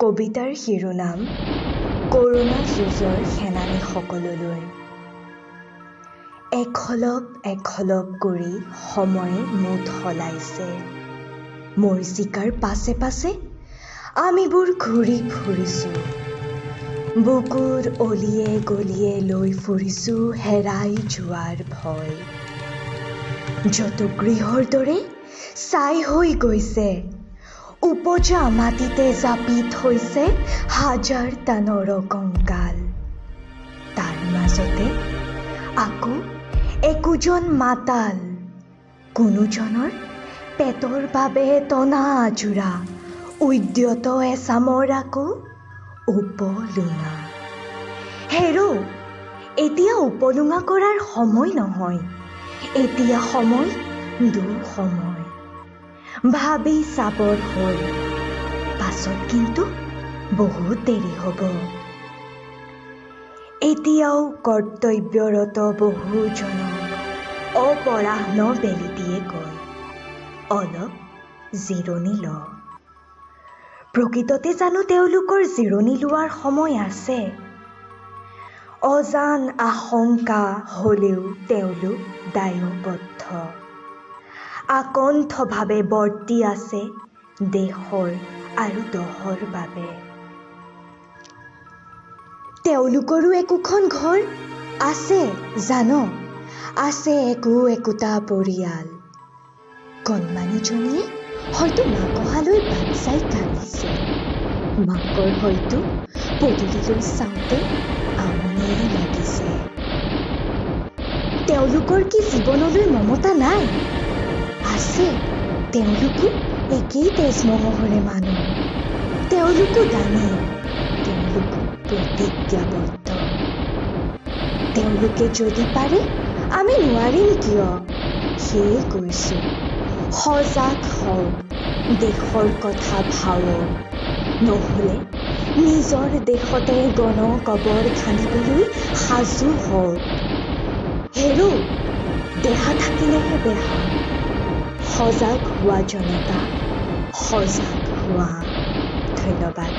কবিতাৰ শিৰোনাম কৰোণা যুঁজৰ সেনানীসকললৈ। এখলপ এখলপ কৰি সময়ে মোট সলাইছে। মৰিচিকাৰ পাছে পাছে আমিবোৰ ঘূৰি ফুৰিছোঁ। বুকুৰ অলিয়ে গলিয়ে লৈ ফুৰিছোঁ হেৰাই যোৱাৰ ভয়। যত গৃহৰ দৰে ছাই হৈ গৈছে, উপজা মাটিতে জাপি থৈছে হাজাৰটা নৰকংকাল। তাৰ মাজতে আকৌ একোজন মাতাল, কোনোজনৰ পেটৰ বাবে টনা আজোৰা, উদ্যত এচামৰ আকৌ উপলুঙা। হেৰৌ, এতিয়া উপলুঙা কৰাৰ সময় নহয়, এতিয়া সময় দুঃসময়। ভাবি চাবৰ হ'ল, পাছত কিন্তু বহুত দেৰি হ'ব। এতিয়াও কৰ্তব্যৰত বহুজনক অপৰাহ্ন বেলিটিয়ে কয়, অলপ জিৰণি ল। প্ৰকৃততে জানো তেওঁলোকৰ জিৰণি লোৱাৰ সময় আছে? অজান আশংকা হ'লেও তেওঁলোক দায়বদ্ধ, আকণ্ঠভাৱে বৰ্তি আছে দেশৰ আৰু দহৰ বাবে। তেওঁলোকৰো একোখন ঘৰ আছে জান, আছে একো একোটা পৰিয়াল। কণমানিজনীয়ে হয়তো মাক অহালৈ বাট চাই কান্দিছে। মাকৰ হয়তো পদূলিলৈ চাওঁতে আমনিয়ে লাগিছে। তেওঁলোকৰ কি জীৱনলৈ মমতা নাই? আছে, তেওঁলোকো একেই তেজ মঙহৰে মানুহ। তেওঁলোকো দানী, তেওঁলোকো প্ৰতিজ্ঞাবদ্ধ। তেওঁলোকে যদি পাৰে, আমি নোৱাৰিম কিয়? সেয়ে কৈছোঁ, সজাগ হওক, দেশৰ কথা ভাবক, নহ'লে নিজৰ দেশতে গণ কবৰ খান্দিবলৈ সাজু হওক। হেৰৌ, দেহা থাকিলেহে বেহা। সজাগ হোৱা জনতা, সজাগ হোৱা। ধন্যবাদ।